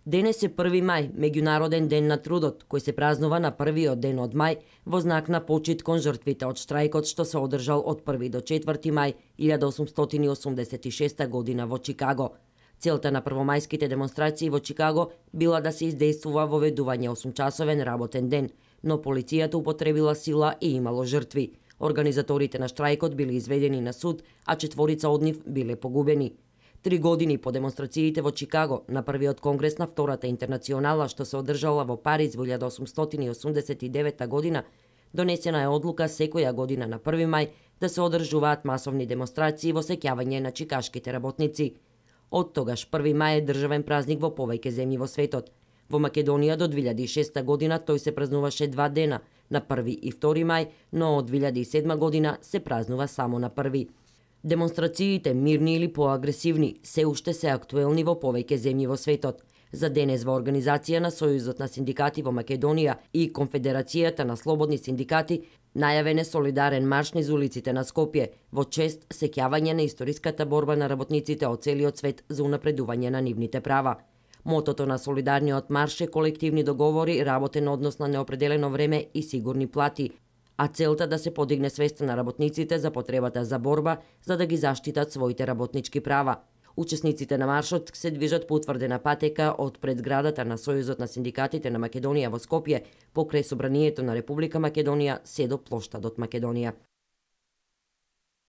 Денес е 1 мај, меѓународен ден на трудот, кој се празнува на првиот ден од мај во знак на почит кон жртвите од штрајкот што се одржал од 1 до 4 мај 1886 година во Чикаго. Целта на првомајските демонстрации во Чикаго била да се издействува воведување 8-часовен работен ден, но полицијата употребила сила и имало жртви. Организаторите на штрајкот били изведени на суд, а 4 од нив биле погубени. 3 години по демонстрациите во Чикаго, на првиот конгрес на Втората интернационала што се одржала во Париз во 1889 година, донесена е одлука секоја година на 1 мај да се одржуваат масовни демонстрации во сеќавање на чикашките работници. Од тогаш 1 мај е државен празник во повеќе земји во светот. Во Македонија до 2006 година тој се празнуваше 2 дена, на 1 и 2 мај, но од 2007 година се празнува само на 1. Демонстрациите, мирни или поагресивни, се уште се актуелни во повеќе земји во светот. За денес во Организација на Сојузот на синдикати во Македонија и Конфедерацијата на слободни синдикати најавен е солидарен марш низ улиците на Скопје во чест сеќавање на историската борба на работниците од целиот свет за унапредување на нивните права. Мотото на солидарниот марш е колективни договори, работен однос на неопределено време и сигурни плати, а целта да се подигне свеста на работниците за потребата за борба за да ги заштитат своите работнички права. Учесниците на маршот се движат по утврдена патека од пред зградата на Сојузот на синдикатите на Македонија во Скопје, покрај собранието на Република Македонија се до плоштадот Македонија.